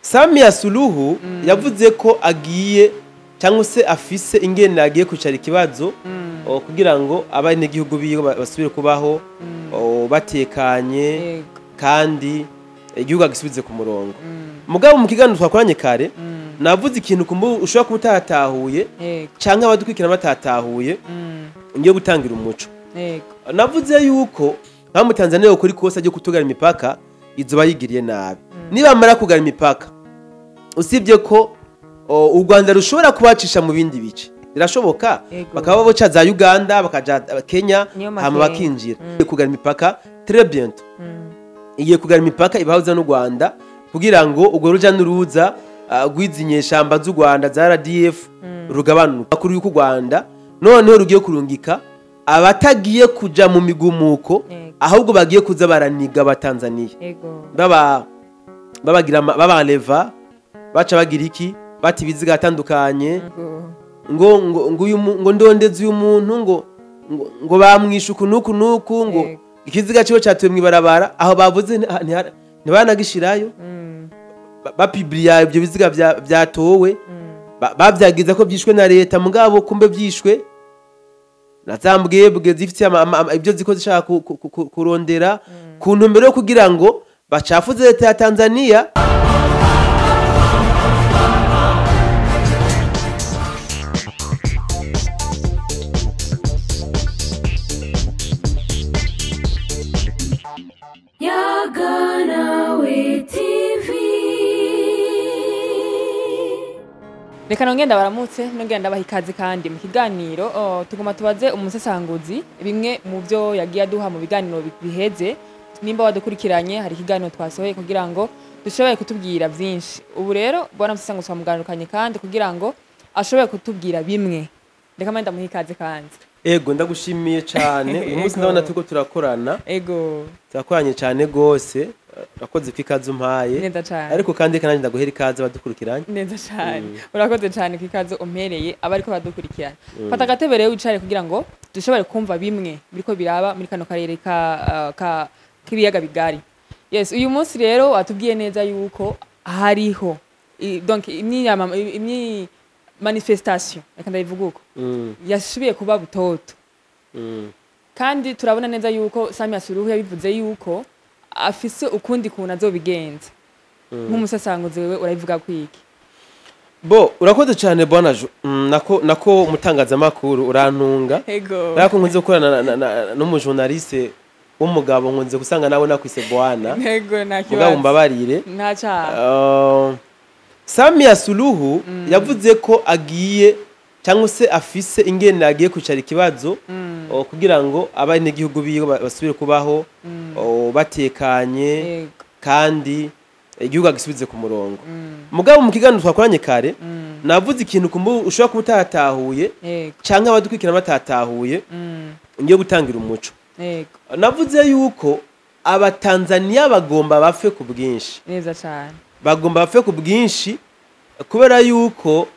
Samia Suluhu yavuze ko agiye cyangwa se afise ingene agiye kwicara ikibazo kugira ngo abanyagihugu biwe basubire kubaho batekanye kandi igihugu agisubize ku murongo. Mugabo mu kiganiro twakoranye kare navuze ikintu ushobora kuba utatahuye canke abadukurikirana batatahuye, ngiye gutangira umuco. Navuze yuko nka mu Tanzania ukuri kose agiye kutugara imipaka izoba yigiriye nabi. Nibamara kugara imipaka, usibye ko u Rwanda rushobora kubacisha mu bindi bice, birashoboka bakaba boca za Uganda bakaja Kenya hama bakinjira. Kugara imipaka très bientôt, igiye kugara imipaka ibahuza n'u Rwanda kugira ngo urwo ruja n'uruza rw'izi nyeshamba z'u Rwanda za RDF rugabanuka. Kuri yuko u Rwanda noneho rugiye kurungika abatagiye kuja mu migumuko, ahubwo bagiye kuza baraniga abatanzaniya, babagira babaleva baca bagira iki bati ibiziga atandukanye ngo ngo ngo ngo ndondeze uyu muntu ngo ngo bamwishe uku nuku nuku ngo ikiziga ciwe catuye mwibarabara, aho bavuze ntibanagishirayo bapibliya ibyo biziga byatowe babyagiza ko byishwe na leta, mugabo kumbe byishwe na zambwebwe zifite ibyo ziko zishaka kurondera ku ntumbero yo kugira ngo bacafuze leta ya Tanzania. Reka nongenda baramutse nongenda ndabaha ikaze kandi mu kiganiro tuguma tubaze umusesanguzi bimwe mu byo yagiye aduha mu biganiro biheze. Nimba wadukurikiranye hari ikiganiro twasohoye kugira ngo dushobore kutubwira byinshi. Ubu rero bwana musesanguzi twamuganukanye kandi kugira ngo ashobore kutubwira bimwe. Reka manda muha ikaze kandi. Ego ndagushimiye cyane uyu munsi ndabona turiko turakorana. Ego turakoranye cyane gose, urakoze ku ikaze umpaye, ariko kandi kananje ndaguhera ikaze badukurikiranye. Neza cyane, urakoze cyane ku ikaze umpereye abariko badukurikirana. Fata agatebe rero wicare kugira ngo dushobore kumva bimwe biriko biraba muri kano karere ka k'ibiyaga bigari. Yes, uyu munsi rero watubwiye neza yuko hariho donc imyi manifestation, reka ndabivuga uko, yasubiye kuba butoto. Kandi turabona neza yuko Samia Suluhu yabivuze yuko afise ukundi kuntu azobigenza. Nk'umusasanguzi wewe urabivuga kwiki? Bo urakoze cyane bwana nako umutangazamakuru urantunga. Nako nkunze gukorana n'umujournaliste w'umugabo nkunze gusanga nawe nakwise bwana. Yego nta kibazo. Mugabo mbabarire. Nta cyaha. Samia Suluhu yavuze ko agiye cyangwa se afise ingene agiye kwicara ikibazo kugira ngo abanyagihugu biwe basubire kubaho batekanye kandi igihugu agisubize ku murongo. Mugabo mu kiganiro twakoranye kare navuze ikintu ushobora kuba utatahuye canke abadukurikirana batatahuye, ngiye gutangira umuco. Navuze yuko abatanzaniya bagomba bapfe ku bwinshi. Neza cyane. Bagomba bapfe ku bwinshi kubera yuko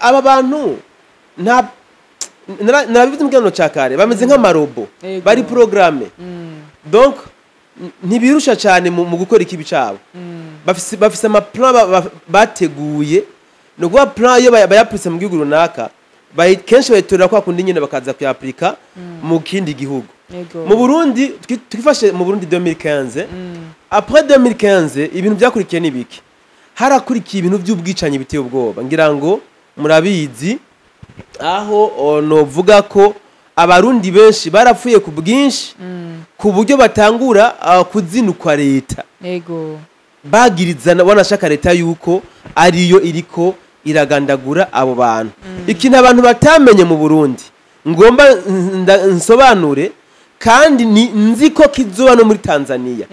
aba bantu narabivuze mu kiganiro ca kare bameze nk'amarobo bari programme, donc ntibirusha cyane mu gukora ikibi cabo. Bafise ama plan bateguye, no kuba plan iyo bayaprise mu gihugu runaka kenshi bayitorera kwa kundi nyine bakaza kuyaplika mu kindi gihugu. Mu Burundi twifashe mu Burundi 2015, après 2015 ibintu byakurikiye nibiki? Harakurikiye ibintu by'ubwicanyi biteye ubwoba, ngira ngo murabizi, aho novuga ko abarundi benshi barapfuye ku bwinshi ku buryo batangura kuzinukwa leta. Yego bagirizana wanashaka leta yuko ariyo iriko iragandagura abo bantu. Ikintu abantu batamenye mu Burundi ngomba nsobanure kandi nzi ko kizoba no muri Tanzania.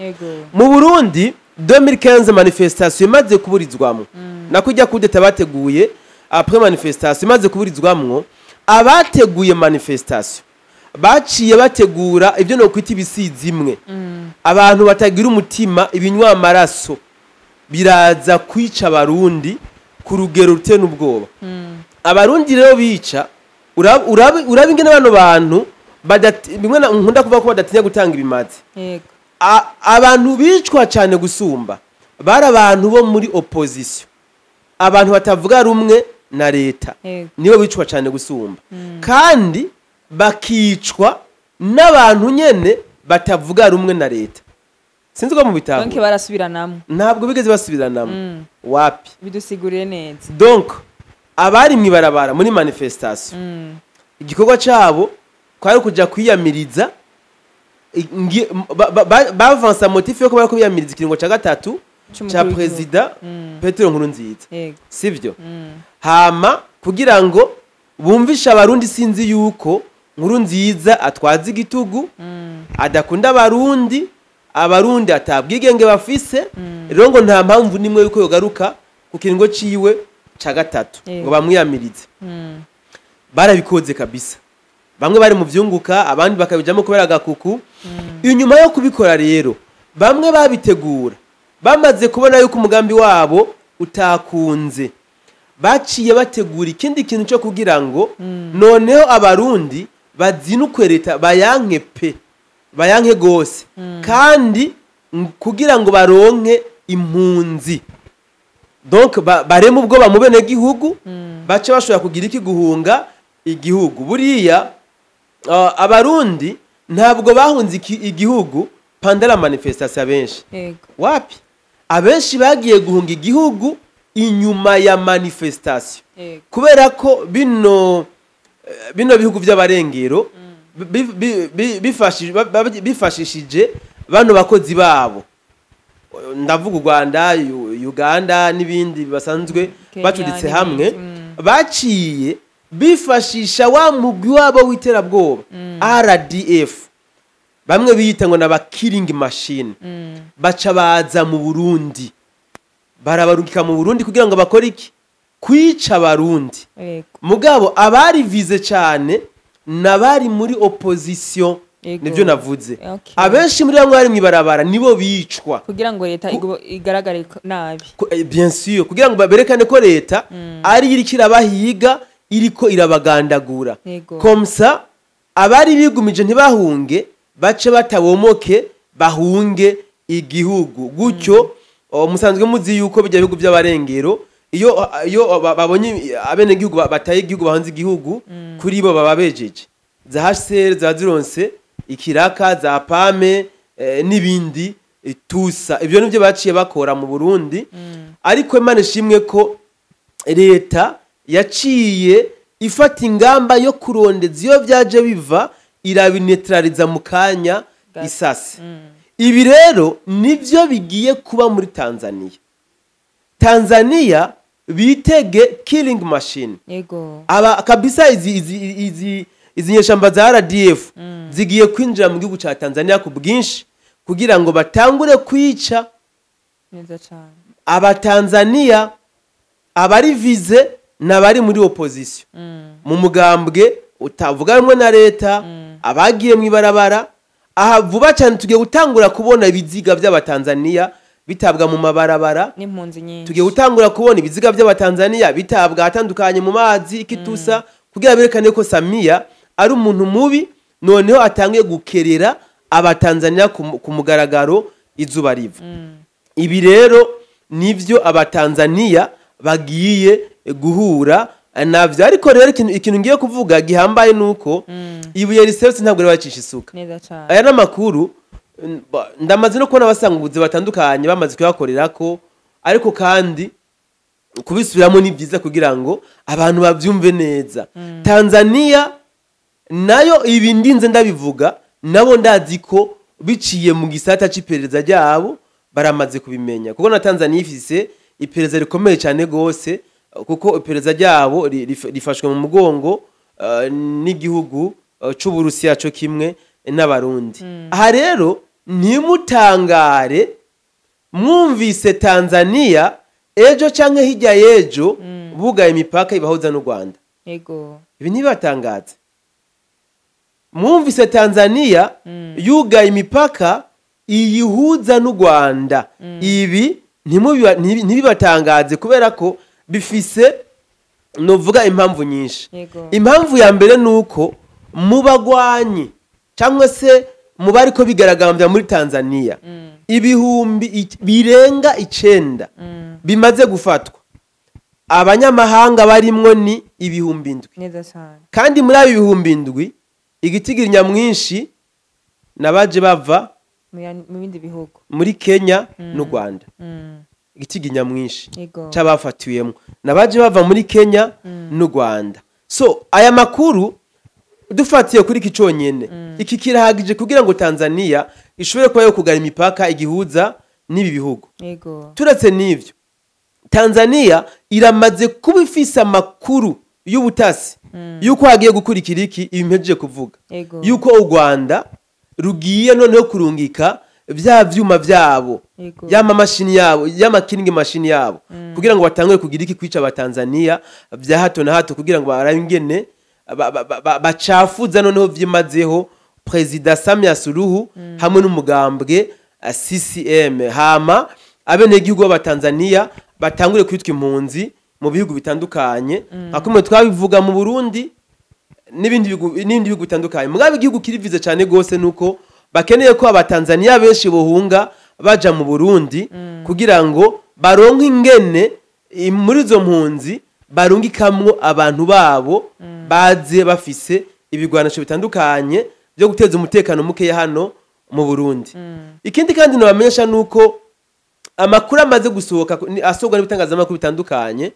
Mu Burundi 2015 manifestation imaze kuburizwamwo, nakujya kudeta bateguye après manifestation imaze kuburizwamwo, abateguye manifestation baciye bategura ibyo no kwita ibisizi imwe. Abantu batagira umutima ibinywa amaraso biraza kwica abarundi ku rugero ruteye n'ubwoba. Abarundi rero bica uraba ingene bano bantu bimwe nkunda kuvuga ko badatinya gutanga ibimazi. Abantu bicwa cyane gusumba Bari abantu bo muri opposition, abantu batavuga rumwe na leta, nibo bicwa cyane gusumba, kandi bakicwa n'abantu nyene batavuga rumwe na leta. Sinzi ko Donc mubitahura. Barasubiranamo? Ntabwo bigeze basubiranamo, wapi. Bidusigurire neza. Donc abari mw'ibarabara muri manifestation, igikorwa cabo kwari kuja kwiyamiriza bavansa motif yo kuba bariko biyamiriza ikiringo ca gatatu c'umukuru ca w'igihugu. Perezida Petero Nkurunziza, sivyo? Hama kugira ngo bumvishe Abarundi, sinzi yuko Nkurunziza atwaza igitugu, adakunda Abarundi, Abarundi atabwigenge bafise, rero ngo nta mpamvu nimwe yuko yogaruka ku kiringo ciwe ca gatatu, ngo bamwiyamirize. Barabikoze kabisa, bamwe bari mu vyunguka, abandi bakabijamo kubera agakuku. Inyuma yo kubikora rero, bamwe babitegura bamaze kubona yuko umugambi wabo utakunze, baciye bategura ikindi kintu cyo kugira ngo noneho Abarundi bazinukwe leta, bayanke pe, bayanke gose, kandi kugira ngo baronke impunzi. Donc bareme ubwoba mu bene gihugu, bace bashobora kugira iki? Guhunga igihugu. Buriya Abarundi ntabwo bahunze igihugu pendant la manifestation abenshi. Wapi, abenshi bagiye guhunga igihugu inyuma ya manifestation, kubera ko bino bihugu by'abarengero bifashishije bano bakozi babo, ndavuga u Rwanda, Uganda n'ibindi basanzwe Kenya bacuritse n'ibindi, hamwe, baciye bifashisha wa mugwi wabo w'iterabwoba RDF, bamwe biyita ngo n'aba killing machine, baca baza mu Burundi, barabarungika mu Burundi kugira ngo bakore iki? Kwica Abarundi. Mugabo abari visés cyane nabari muri opposition. Nibyo navuze. Abenshi muri bamwe bari mw'ibarabara nibo bicwa. Kugira ngo leta igaragare nabi. Bien sûr, kugira ngo berekane ko leta ari iriko irabahiga, iriko irabagandagura. Comme ça abari bigumije ntibahunge, bace batabomoke bahunge igihugu gutyo. Musanzwe muzi yuko bijya bihugu by'abarengero, iyo babonye abenegihugu bataye igihugu, bahunze igihugu, kuri bo baba bejeje za HCR, za zironse ikiraka za PAME, n'ibindi, tusa. Ibyo nibyo baciye bakora mu Burundi. Ariko Imana ishimwe ko leta yaciye ifata ingamba yo kurondeza iyo byaje biva, irabinetraliza mu kanya isase. Ibi rero nibyo bigiye kuba muri Tanzania. Tanzania bitege killing machine. Aba kabisa izi nyeshamba za RDF zigiye kwinjira mu gihugu ca Tanzania ku bwinshi kugira ngo batangure kwica Neza cyane. Abatanzania abari visés n'abari muri opposition, mu mugambwe utavuga rumwe na leta, abagiye mu ibarabara. Aha vuba cyane tugiye gutangura kubona ibiziga by'Abatanzania bitabwa mu mabarabara. N'impunzi nyinshi. Tugiye gutangura kubona ibiziga by'Abatanzania bitabwa ahatandukanye mu mazi ikitusa, kugira berekane ko Samia ari umuntu mubi, noneho atangiye gukerera Abatanzania ku mugaragaro izuba riva. Ibi rero nivyo Abatanzania bagiye guhura navyo. Ariko rero ikintu ngiye kuvuga gihambaye nuko ibuye riserutse ntabwo ribacisha isuka. Neza cyane. Aya n'amakuru ndamaze no kubona abasanguzi batandukanye bamaze kuyakorerako, ariko kandi kubisubiramo ni byiza kugira ngo abantu babyumve neza. Tanzania nayo ibi ndinze ndabivuga, nabo ndazi ko biciye mu gisata c'iperereza ryabo baramaze kubimenya, kuko na Tanzania ifise iperereza rikomeye cyane gose, kuko iperereza ryabo rifashwe mu mugongo n'igihugu c'Uburusiya co kimwe n'Abarundi. Aha rero ntimutangare mwumvise Tanzania ejo canke hirya y'ejo bugaye imipaka ibahuza n'u Rwanda. Ibi ntibibatangaze mwumvise Tanzania yugaye imipaka iyihuza n'u Rwanda. Ibi ntibibatangaze kubera ko bifise novuga impamvu nyinshi. Impamvu ya mbere ni uko mu bagwanyi cyangwa se mu bariko bigaragambya muri Tanzania, ibihumbi birenga 9 bimaze gufatwa, abanyamahanga barimwo ni 7,000. Neza cyane. Kandi muri abo 7,000, igitigiri nyamwinshi nabaje bava mu bindi bihugu, muri Kenya n'u Rwanda. Igitigiri nyamwinshi c'abafatiwemwo nabaje bava muri Kenya n'u Rwanda. So aya makuru dufatiye kuri iki conyene, iki kirahagije kugira ngo Tanzania ishobore kuba yo kugara imipaka igihuza n'ibi bihugu. Turetse n'ivyo, Tanzania iramaze kuba ifise amakuru y'ubutasi yuko hagiye gukurikira iki ibimpejeje kuvuga, yuko u Rwanda rugiye noneho kurungika vya vyuma vyabo, y'ama mashini yabo, y'ama killing machine yabo, kugira ngo batangure kugira iki, kwica abatanzania vya hato na hato, kugira ngo barabe ingene bacafuza noneho vyimazeho Perezida Samia Suluhu hamwe n'umugambwe CCM, hama abenegihugu b'abatanzania batangure kwitwa impunzi mu bihugu bitandukanye, nka kumwe twabivuga mu Burundi n'ibindi bihugu bitandukanye. Mugabo igihugu kirivize cyane gose nuko bakeneye ko abatanzania benshi bohunga baja mu Burundi, kugira ngo baronke ingene muri izo mpunzi barungikamwo abantu babo baze bafise ibigwanisho bitandukanye byo guteza umutekano mukeya hano mu Burundi. Ikindi kandi nabamenyesha nuko amakuru amaze gusohoka asohorwa n'ibitangazamakuru bitandukanye,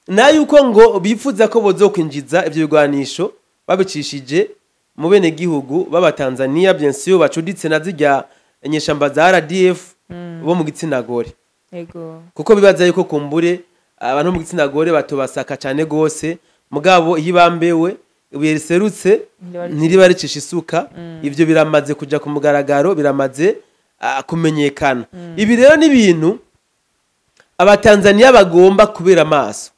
na yuko ngo bifuza ko bozokwinjiza ivyo bigwanisho babicishije mu bene gihugu b'abatanzania, bien sûr bacuditse na zirya inyeshamba za RDF bo mu gitsina gore. Kuko bibaza yuko kumbure abantu bo mu gitsina gore batobasaka cyane gose, mugabo iyo ibambewe ibuye riserutse ntiriba ricisha isuka. Ivyo biramaze kuja ku mugaragaro, biramaze kumenyekana. Ibi rero ni ibintu abatanzania bagomba kubera amaso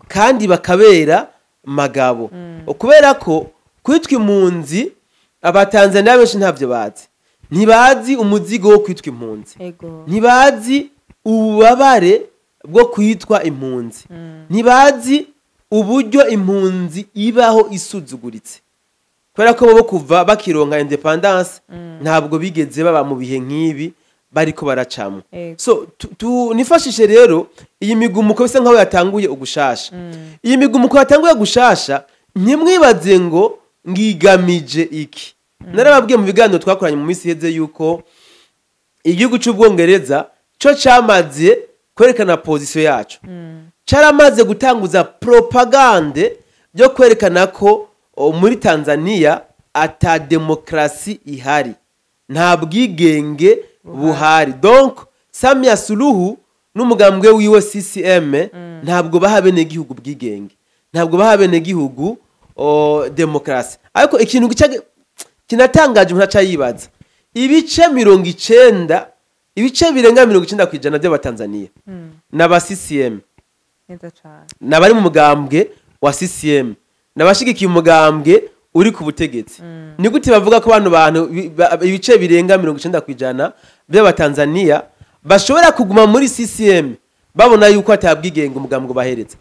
kandi bakabera magabo, kubera ko kwitwa impunzi abatanzania benshi ntavyo bazi. Ntibazi umuzigo wo kwitwa impunzi, ntibazi ububabare bwo kwitwa impunzi, ntibazi uburyo impunzi ibaho isuzuguritse, kubera ko bo kuva bakironka independence ntabwo bigeze baba mu bihe nk'ibi bariko baracamo. So nifashishe rero iyi migumuko bisa nkaho yatanguye ugushasha. Iyi migumuko yatanguye gushasha, ntimwibaze ngo ngigamije iki. Narababwiye mu biganiro twakoranye mu minsi iheze yuko igihugu c'Ubwongereza co camaze kwerekana position yaco, caramaze gutanguza propagande yo kwerekana ko muri Tanzania ata demokrasi ihari, nta bwigenge buhari. Donc Samia Suluhu n'umugambwe wiwe CCM ntabwo baha bene gihugu bwigenge, ntabwo baha bene gihugu demokrasi. Ariko ikintu kinatangaje umuntu aca yibaza, ibice 90, ibice birenga 90% by'abatanzania n'aba CCM, Neza cane. n'abari mu mugambwe wa CCM, n'abashigikiye umugambwe uri ku butegetsi. Ni gute bavuga ko bano bantu ibice birenga 90% by'abatanzania bashobora kuguma muri CCM babona yuko atabwigenge umugambwe bahereza?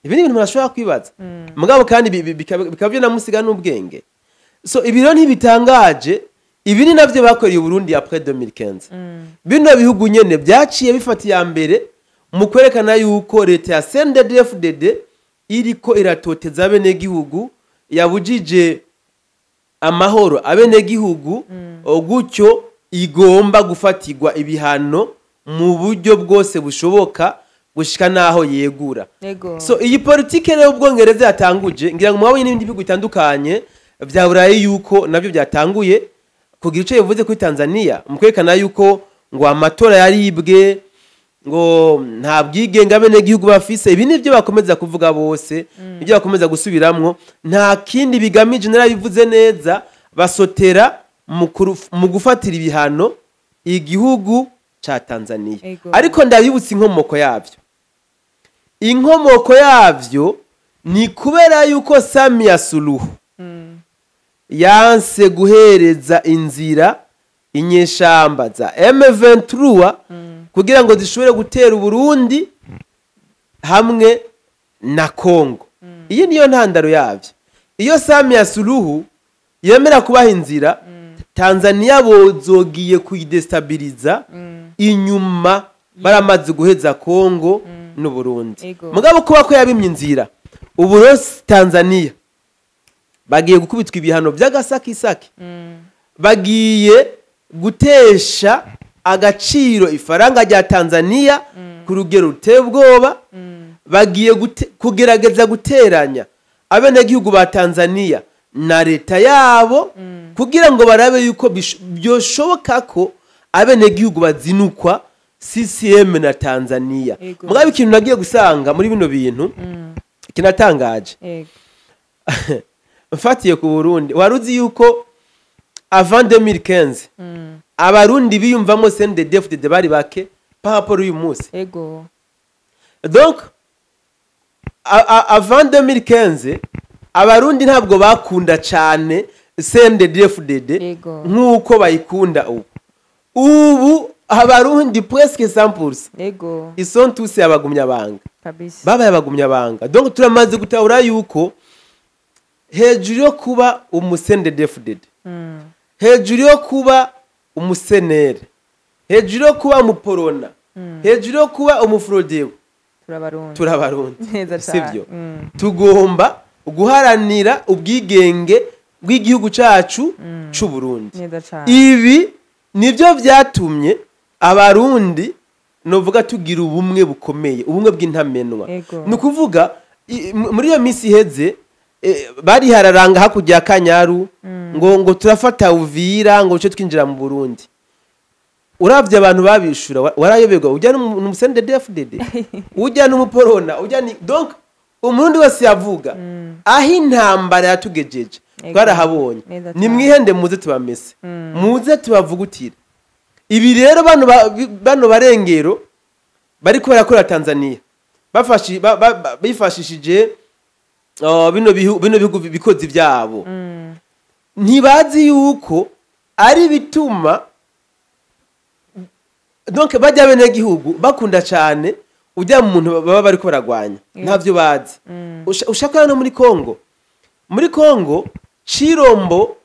Ibi ni ibintu murashobora kwibaza, mugabo kandi bikaba byo namusiga n'ubwenge. So ibi rero ntibitangaje, ibi ni navyo bakoreye u Burundi après 2015. Bino bihugu nyene byaciye bifata iya mbere mu kwerekana yuko leta ya CNDD-FDD iriko iratoteza abenegihugu, yabujije amahoro abenegihugu, gutyo igomba gufatirwa ibihano mu buryo bwose bushoboka gushika naho yegura. So iyi politike rero Ubwongereza yatanguje, ngira ngo mwabonye n'ibindi bihugu bitandukanye vya Burayi yuko navyo byatanguye kugira ico bivuze kuri Tanzania, mu kwerekana yuko ngo amatora yaribwe, ngo nta bwigenge abenegihugu bafise. Ibi nivyo bakomeza kuvuga bose, nivyo bakomeza gusubiramwo, nta kindi bigamije. Narabivuze neza, basotera mu gufatira ibihano igihugu ca Tanzania. Ariko ndabibutsa inkomoko yavyo. Inkomoko yavyo ni kubera yuko Samia Suluhu yanse guhereza inzira inyeshamba za M23 kugira ngo zishobore gutera Uburundi hamwe na Kongo. Iyi niyo ntandaro yavyo. Iyo Samia Suluhu yemera kubaha inzira, Tanzania bozogiye kuyidestabiliza inyuma baramaze guheza Kongo n'u Burundi. Mugabo kuba ko yabimye inzira, ubu rero Tanzania bagiye gukubitwa ibihano by'agasakisaki, bagiye gutesha agaciro ifaranga rya Tanzania ku rugero ruteye ubwoba, bagiye kugerageza guteranya abenegihugu ba Tanzania na leta yabo kugira ngo barabe yuko byoshoboka ko abenegihugu bazinukwa CCM na Tanzania. Mugabo ikintu nagiye gusanga muri bino bintu kinatangaje, mfatiye ku Burundi, waruzi yuko avant 2015 abarundi biyumvamo CNDD-FDD bari bake par rapport uyu munsi. Donc avant 2015 abarundi ntabwo bakunda cyane CNDD-FDD nk'uko bayikunda ubu. Ubu abarundi presque 100% ils sont tous abagumyabanga. Babaye abagumyabanga. Donc turamaze gutahura yuko hejuru yo kuba umu CNDD-FDD, hejuru yo kuba umusenere, hejuru yo kuba umuporona, hejuru yo kuba umufrodebu, turabarundi. Turabarundi. Neza cyane. Sibyo? Tugomba guharanira ubwigenge bw'igihugu cacu c'u Burundi. Neza cyane. Ibi nibyo byatumye abarundi novuga tugira ubumwe bukomeye, ubumwe bw'intamenwa. Ni ukuvuga muri iyo minsi iheze bari hararanga hakurya ya Kanyaru ngo turafata Uvira ngo duce twinjira mu Burundi. Uravye abantu babishura warayoberwa, ujya n'umu CNDD-FDD, ujya n'umuporona, ujya ni donc umurundi wese yavuga aho intambara yatugejeje. Twarahabonye. Neza cyane. Nimwihende muze tubamese, muze tubavugutire. Ibi rero bano barengero bariko barakora Tanzania bifashishije bino bihugu bikozi byabo, ntibazi yuko ari bituma donc bajya bene gihugu bakunda cyane ujya mu muntu baba bariko baragwanya, ntavyo bazi. Ushaka no muri Congo, muri Congo Chirombo,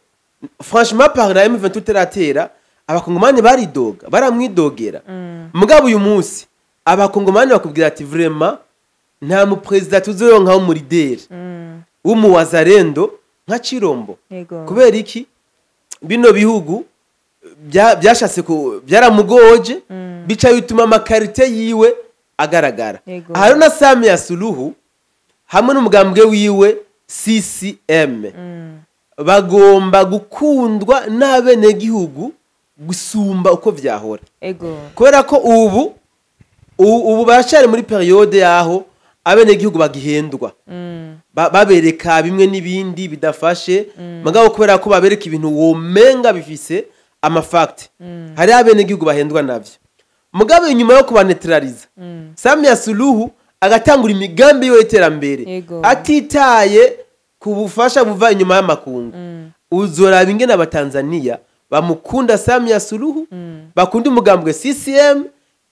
franchement par la M23 teratera, abakongomani baridoga, baramwidogera. Mugabo uyu munsi abakongomani bakubwira ati vraiment nta mu president tuzoronka wo muri leader w'umuwazarendo nka Chirombo. Kubera iki? Bino bihugu byashatse ku byaramugoje, bica bituma ama qualités yiwe agaragara. Aha na Samia Suluhu hamwe n'umugambwe wiwe CCM bagomba gukundwa n'abenegihugu gusumba uko vyahora. Kubera ko ubu baracari muri période yaho abenegihugu bagihendwa, babereka bimwe n'ibindi bidafashe. Mugabo kubera ko babereka ibintu womenga bifise ama facts, hari abenegihugu bahendwa navyo. Mugabo inyuma yo kubanetraliza, Samia Suluhu agatangura imigambi yiwe y'iterambere atitaye ku bufasha buva inyuma y'amakungu, uzoraba ingene abatanzania bamukunda Samia Suluhu, bakunda umugambwe CCM,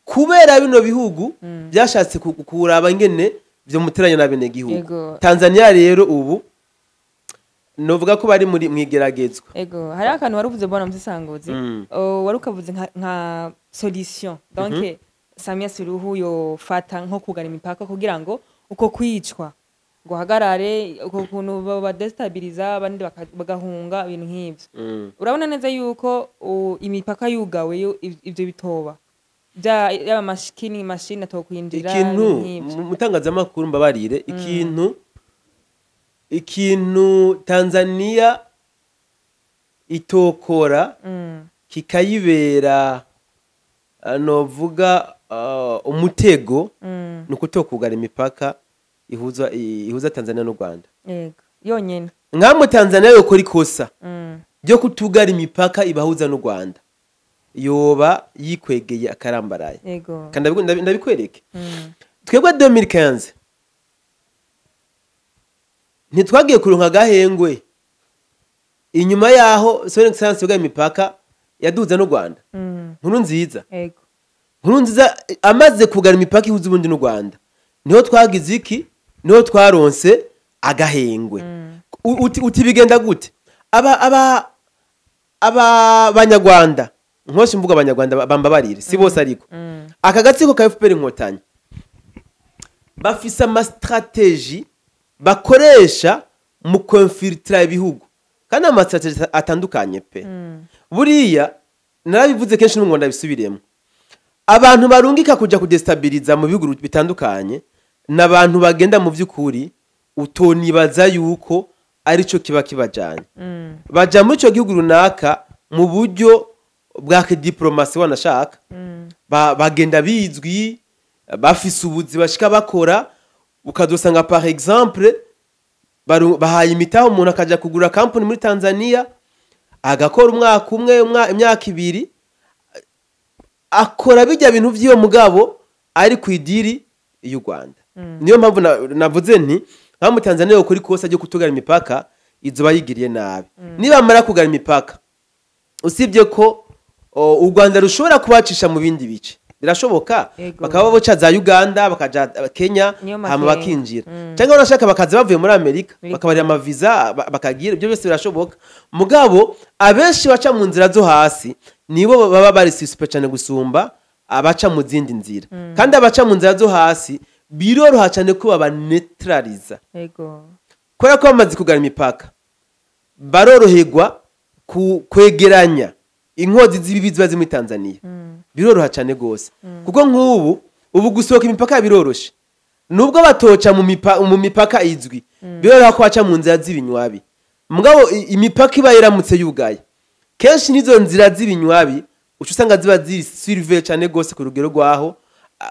kubera bino bihugu byashatse kuraba ingene vyomuteranya n'abenegihugu. Tanzania rero ubu novuga ko bari muri mwigeragezwa. Ego, hari akantu wari uvuze, bwana Musesanguzi. Oh, wari ukavuze nka solution. Donc Samia Suluhu yofata nko kugana imipaka kugira ngo uko kwicwa ngo hagarare, uko kuntu badestabiliza abandi bagahunga, ibintu nk'ivyo. Urabona neza yuko imipaka yugawe yo ivyo bitoba bya yaba mashini mashini atokwinjira, ikintu ibintu nk'ivyo. Mu mutangazamakuru, mbabarire, ikintu Tanzania itokora kikayibera novuga umutego ni ukutokugara imipaka ihuza Tanzania n'u Rwanda. Yego, yonyene. Nkamwe Tanzania yokora ikosa ryo kutugara imipaka ibahuza n'u Rwanda, yoba yikwegeye akarambaraye. Kandi ndabikwereke. Twebwe 2015 ntitwagiye kuronka agahengwe inyuma yaho Son Excellence yugaye imipaka yaduza n'u Rwanda. Nkuru nziza, nkuru nziza amaze kugara imipaka ihuza Uburundi n'u Rwanda, niho twagize iki? Niho twaronse agahengwe. Uti bigenda gute? Aba Aba banyarwanda, nkose mvuga abanyarwanda bambabarire, si bose, ariko aka gatsiko ka FPR Inkotanyi bafise ama stratégies bakoresha mu kwinfiltra ibihugu, kandi ama stratégies atandukanye pe. Buriya narabivuze kenshi, n'ubu ngo ndabisubiremo, abantu barungika kuja kudestabiliza mu bihugu bitandukanye ni abantu bagenda mu by'ukuri utonibaza yuko arico kiba kibajanye. Baja muri ico gihugu runaka mu buryo bwa diplomasi, wanashaka bagenda bizwi, bafise ubuzi bashika bakora. Ukazosanga, par exemple, bahaye imitaho umuntu akaja kugura kampani muri Tanzania, agakora umwaka umwe, imyaka 2, akora bijya bintu vy'iyo, mugabo ari ku idiri y'u Rwanda. Niyo mpamvu navuze nti nka mu Tanzania kuri kosa ryo kutugara imipaka izoba yigiriye nabi. Nibamara kugara imipaka, usibye ko u Rwanda rushobora kubacisha mu bindi bice, birashoboka, bakaba boca za Uganda, bakaja Kenya, Niyo hama makenga. bakinjira, cyangwa barashaka bakaza bavuye muri Amerika, bakabarira amaviza, bakagira ibyo byose birashoboka. Mugabo abenshi baca mu nzira zo hasi nibo baba bari suspect cyane gusumba abaca mu zindi nzira. Kandi abaca mu nzira zo hasi biroroha cyane ko babanetraliza, kubera ko bamaze kugara imipaka baroroherwa kwegeranya inkozi z'ibibi ziba ziri muri Tanzania. Biroroha cyane rwose, kuko nk'ubu ubu gusohoka imipaka biroroshe. Nubwo batoca mu mipaka izwi, biroroha ko baca mu nzira z'ibinywabi. Mugabo imipaka iba yaramutse yugaye, kenshi n'izo nzira z'ibinywabi uca usanga ziba ziri surveillées cyane rwose, ku rugero rwaho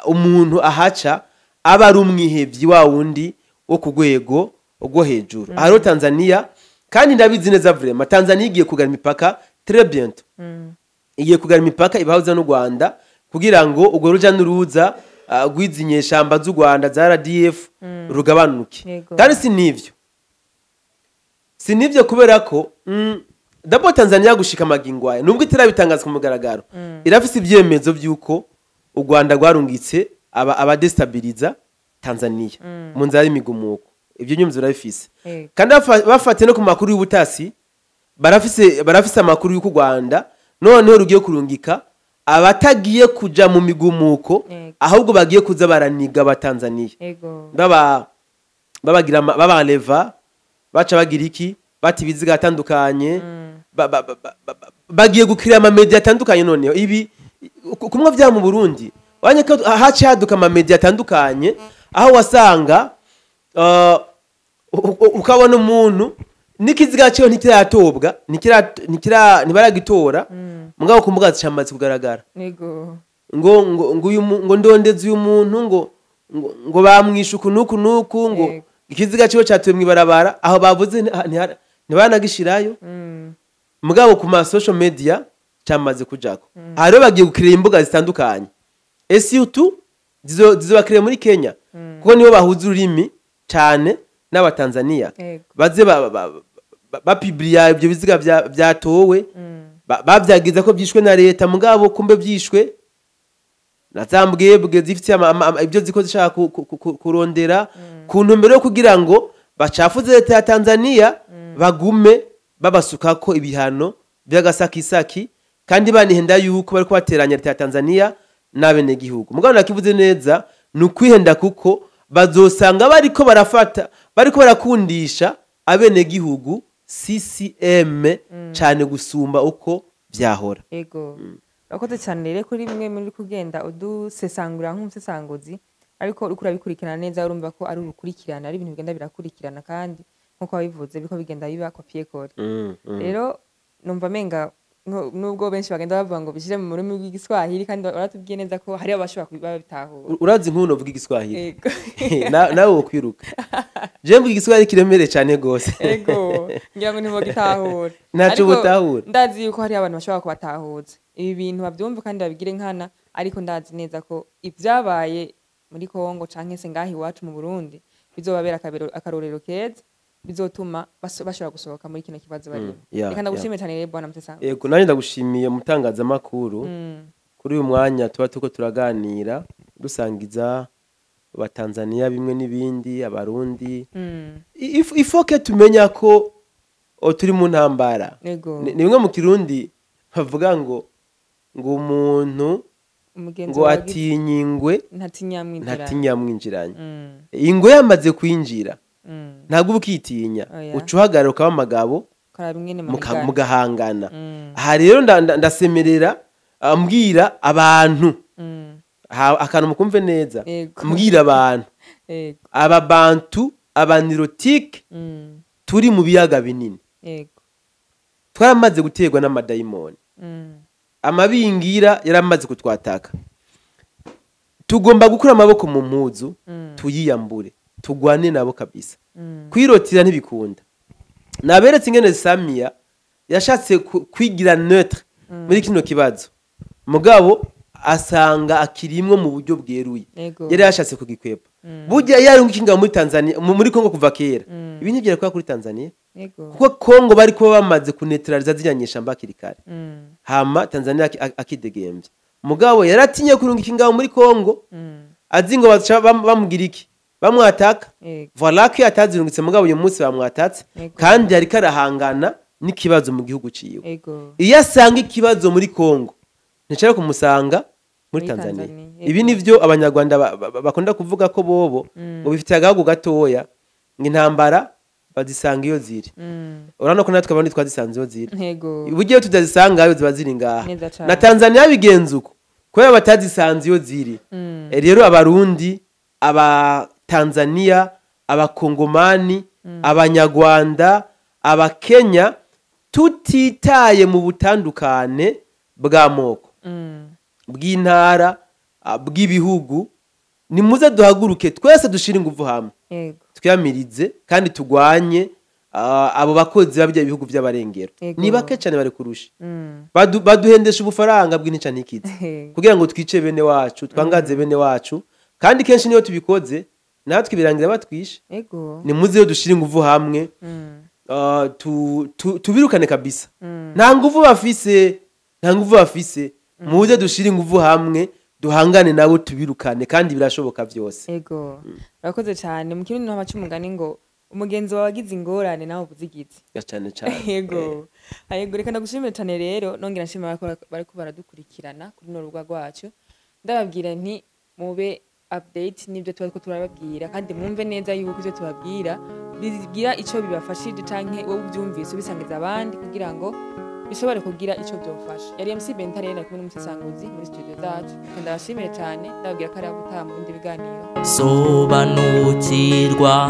umuntu ahaca aba ari umwihevyi wa wundi wo ku rwego rwo hejuru. Aha rero Tanzania, kandi ndabizi neza vraiment, Tanzania igiye kugara imipaka très bientôt. Igiye kugara imipaka ibahuza n'u Rwanda kugira ngo urwo ruja n'uruza rw'izi nyeshamba z'u Rwanda za RDF rugabanuke. Kandi si nivyo, kubera ko d'abord Tanzania gushika magingo aya, nubwo itarabitangaza ku mugaragaro, irafise ivyemezo vy'uko u Rwanda rwarungitse aba abadestabiliza Tanzania mu nzira y'imigumuko. Ivyo nyumviro birabifise. Kandi bafatiye no ku makuru y'ubutasi, barafise amakuru y'uko u Rwanda noneho rugiye kurungika abatagiye kuja mu migumuko, ahubwo bagiye kuza baraniga abatanzaniya, baba babagira babareva, baca bagira iki, bata ibiziga atandukanye, bagiye gukira ama médias atandukanye. Noneho ibi kumwe vya mu Burundi wanye ko haci haduka ama médias atandukanye, aho wasanga ukabona umuntu n'ikiziga ciwe ntikiratobwa, ntibaragitora, mugabo ku mbuga zicamaze kugaragara ngo uyu ngo ndondeze uyu muntu, ngo bamwishe uku nuku nuku, ngo ikiziga ciwe catuwe mw'ibarabara. Aho bavuze ntibanagishirayo, mugabo ku ma social media cyamaze kujako. Aha rero bagiye gukirira imbuga zitandukanye, et surtout zizobakiriye muri Kenya, kuko nibo bahuza ururimi cyane n'Abatanzania, baze bapibliya ibyo biziga vyatowe, bavyagiza ko vyishwe na leta, mugabo kumbe vyishwe na za mbwebwe zifite ibyo ziko zishaka kurondera ku ntumbero yo kugira ngo bacafuze leta ya Tanzania, bagume babasukako ibihano by'agasakisaki, kandi banihenda yuko bariko bateranya leta ya Tanzania n'abenegihugu. Mugabo nakivuze neza, ni ukwihenda, kuko bazosanga bariko barafata, bariko barakundisha abenegihugu CCM cane gusumba uko vyahora. Ego, urakoze cyane rero kuri bimwe muri kugenda udusesangura nk'umusesanguzi, ariko uriko urabikurikirana neza, urumva ko ari urukurikirana, ari ibintu bigenda birakurikirana, kandi nk'uko wabivuze biriko bigenda biba copier-coller. Rero numva menga nubwo benshi bagenda bavuga ngo bishire mu rurimi rw'Igiswahili, kandi baratubwiye neza ko hari abashobora kuba babitahura. Urazi nk'ubu novuga Igiswahili, Ego. Nawe wokwiruka. Je mvuga Igiswahili kiremereye cane gose. Ego, ngira ngo ntibogitahura. Ntaco Ariko botahura. ndazi yuko hari abantu bashobora kubatahuza ibi bintu, bavyumve kandi babigire nkana. Ariko ndazi neza ko ivyabaye muri Kongo canke se ngaha iwacu mu Burundi bizobabera akarorero keza, bizotuma bashobora gusohoka muri kino kibazo barimo. Reka ndagushimiye cyane rero, bwana Mutesa. Yego, nanjye ndagushimiye, mutangazamakuru, kuri uyu mwanya tuba turiko turaganira, dusangiza Abatanzaniya bimwe n'ibindi, Abarundi. Il faut que tumenya ko Turi mu ntambara. Ni bimwe mu Kirundi bavuga ngo umuntu ngo atinya ingwe ntatinyamwinjiranye. Ingwe yamaze kwinjira ntabwo uba ukitinya, uca uhagarara ukaba amagabo mugahangana. Aha rero ndasemerera mbwira abantu, akantu mukumve neza, mbwira abantu aba bantu abanirotike turi mu biyaga binini twaramaze guterwa n'amadayimoni, amabingira yaramaze kutwataka. Tugomba gukura amaboko mu mpuzu tuyiyambure, tugwane nabo kabisa. Kwirotira ntibikunda. Naberetse ingene Samia yashatse kwigira neutre muri kino kibazo, mugabo asanga akirimwe mu buryo bweruye. Yari yashatse kugikwepa. Burya yarunga ikinga muri Tanzania, muri Kongo kuva kera. Ibi ntibyari kuba kuri Tanzania. Kuko Kongo bari kuba bamaze kuneutraliza zinyanyesha mbakiri kare. Hama Tanzania akidegembye. Mugabo yaratinye kurunga ikinga muri Kongo. Azingo bamugira iki? Bamwataka. Voilà ko atazirungitse mugabo uyu munsi bamwatatse kandi yari karahangana n'ikibazo mu gihugu ciwe. Iyo asanga ikibazo muri Kongo nticara kumusanga muri Tanzania. Ibi nivyo abanyarwanda bakunda kuvuga ko bobo ngo bifite agahugu gatoya, ngo intambara bazisanga iyo ziri. Urabona ko natwe abandi twazisanze iyo ziri. Ubugiye tutazisanga ayo ziba ziri ngaha. Na Tanzania bigenza uko kubera batazisanze iyo ziri. Rero abarundi, aba Tanzania, abakongomani, abanyarwanda, abakenya, tutitaye mu butandukane bw'amoko, bw'intara, bw'ibihugu, nimuze duhaguruke twese dushira ingufu hamwe, twiyamirize kandi tugwanye abo bakozi babya ibihugu by'abarengero. Ni bake cyane bari kurusha. Baduhendesha ubufaranga bw'intica ntikize kugira ngo twice bene wacu, twangaze bene wacu, kandi kenshi niyo tubikoze natwe birangira batwishe. Nimuze yo dushira ingufu hamwe, tubirukane kabisa. Nta nguvu bafise, nta nguvu bafise. Muze dushira inguvu hamwe, duhangane nabo tubirukane, kandi birashoboka byose. Ego. Urakoze cyane. Mu Kirundi n'abaca umugani ngo umugenzi wawe agize ingorane nawe ubuzigitse. Cyane cyane. Ego. Yego, reka ndagushimire cyane rero, nongera nshimira bariko baradukurikirana kuri no rubuga rwacu. Ndababwira nti mube update nibyo tuba turababwira, kandi mwumve neza yuko ivyo tubabwira bigira ico bibafashije canke wowe ubyumvise ubisangiza abandi kugira ngo bishobore kugira ico byofasha. Yari MC Bentare yari kumwe n'umusesanguzi muri studio zacu. Ndabashimire cyane, ndababwira ko ari abutaha mu bindi biganiro. Sobanukirwa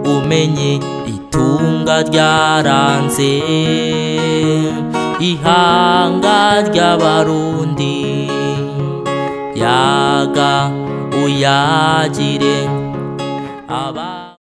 umenye itunga ryaranze ihanga ry'abarundi, yaga uyagire aba.